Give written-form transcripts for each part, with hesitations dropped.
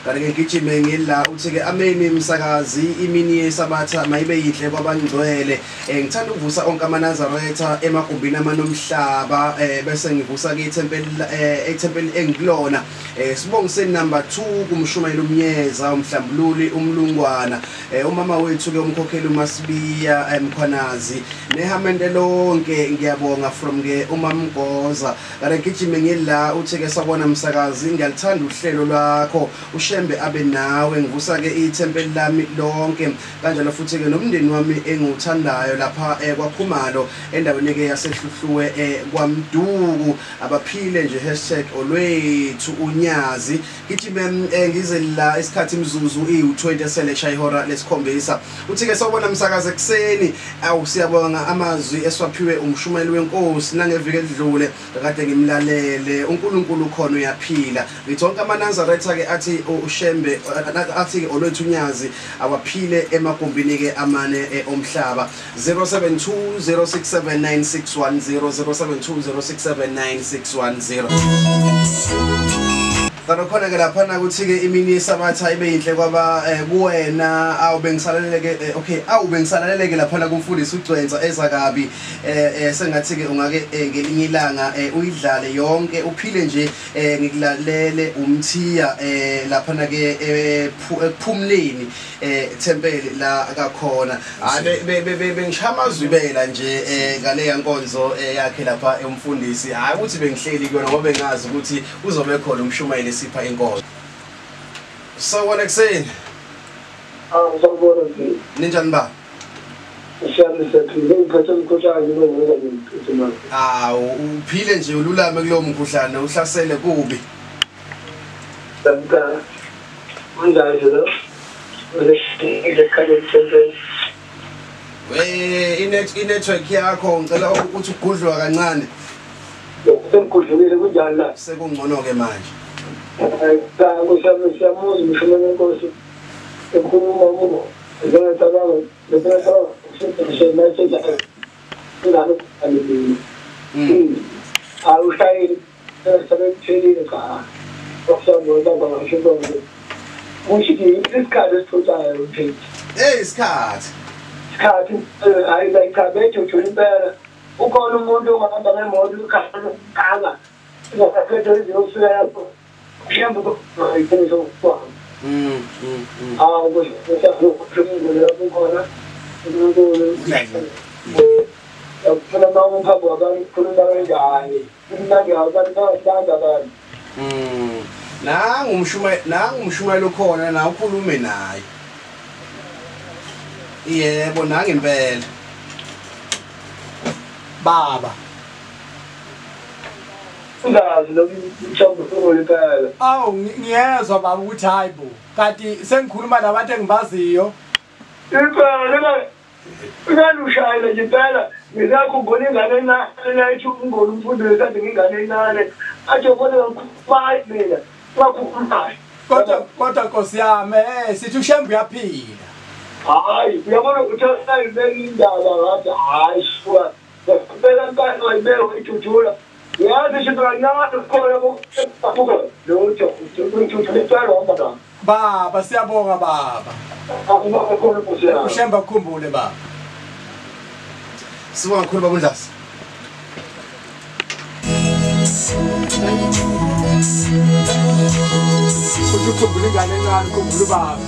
Kanti ke ngigijime ngila uthi ke ameni msakazi, imini yesabatha mayibe yihle kwabangcwele. Ngithanda ukuvusa onke amaNazaretha emagumbini amanomhlaba, bese ngivusa ke ithempeli, ithempeli engikulona. Sibongiseni number 2 kumshumayeli umnyeza umhlambululi umlungwana, umama wethu ke umkhokheli uMasibiya Mkhwanazi nehamente lonke, ngiyabonga from ke uMamgoza. Kanti ngigijime ngila uthi ke sabona msakazi, ngiyalithanda uhlelo lwakho, uShembe abe nawe. Ngivusa ke ithempeli lami lonke, kanjalo futhi ke nomndeni wami engiwuthandayo lapha kwaKhumalo endaweni ke yaseHluhluwe kwaMduku, abaphile nje #olwethu unyazi. Gijime ngize la isikhathi imizuzu iwu20 selesha ihora lesikhombisa. Uthi ke sawubona msakazi ekuseni, awu siyabonga amazwi eswaphiwe umshumayeli wenkosi nangeviki edlule kade ngimlalele. uNkulunkulu khona uyaphila. Ngithi wonke amaNazaretha ke athi uShembe athi ke olwethu unyazi awaphile emagumbini ke amane omhlaba. 072 067 9610 072 067 9610. Kanti khona ke laphana ukuthi ke imini yesabatha ibe yinhle kwaba kuwena. Awu bengisalaleleke, okay, awu bengisalaleleke laphana kumfundisi uGcwensa ezakabi, sengathi ke ungake ngelinye ilanga uyidlale yonke uphile nje, ngikulalele umthiya laphana ke ekuphumleni ethempeli la kakhona. Hayi bengishaya amazwibela nje ngale yankonzo yakhe lapha umfundisi. Hayi ukuthi bengihleli kuyona ngoba bengazi ukuthi uzobe khona umshumayeli sipha inkonzo. Sawubona ekuseni. Sawubona nje. Ninjani ba? Siyaphila, ngiphethe umkhuhlane ngizokuza. Awu uphile nje ululame kulowo mkhuhlane uhlasele kubi. Danka. Kunjani lo? We i-network yakho ngicela ukuthi ugudluka kancane. Sengigudlukile, kunjani la? Sekungcono ke manje. Cha, siyamuzwa umshumayeli wenkosi ekhuluma kubo. Ngiyacabanga awushayeli sebekuthelile cha kusho isikhathi esithuthayo mfethu. Isikhathi isikhathi hayi la cha bethu uthola impela ukhona umuntu ongahamba ngemoto ukhanga ingaphethe iziyofika lapho mhlawumbe iqiniso kwami. Hawu kusho lapho khona uNkulunkulu ukufuna uma umphambi wabantu ukhuluma kanjani kumnandi abantu bayathanda abantu. Nangu umshumayeli ukhona na ukhulume naye. Yebo nangempela. Baba. Ungazi lokhu mhlawumbe impela. Awu ngiyezwa baba ukuthi hayibo kanti sengikhuluma nabantu engibaziyo. Impela uyalushayela nje impela ngizakhumbula ingane encane ethi umngoni umfundi wekade ngingane encane athi ubona ngikhupha mina ngakhupha. Kodwa Nkosi yami sithi uShembe uyaphila. Hayi uyabona ukuthi ayibeka indaba ngathi hayi shuwa ngempela impela ayibeka ijujula yazi nje kancane khona ko lutho ujujula impela hamba la. Baba siyabonga baba. uShembe akukhumbule baba. Sibonga kakhulu baba uNdlasi. Uthi ukhumbula ingane encane ukhumbula ubaba.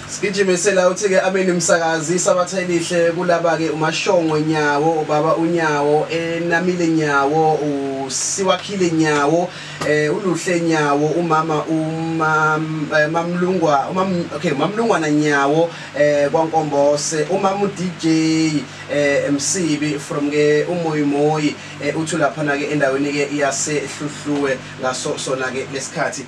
Sigijime sela uthi ke ameni msakazi, isabatha elihle kulaba ke uMashongo Nyawo, ubaba uNyawo, enamile Nyawo, uSiwakhile Nyawo, uluhle Nyawo, umama uMamlungwa, umam okay uMamlungwana Nyawo kwaNkombose, umama uDJ Msibi from ke uMoyimoyi uthi lapha na ke endaweni ke yaseHluhluwe ngaso sona ke lesikhathi.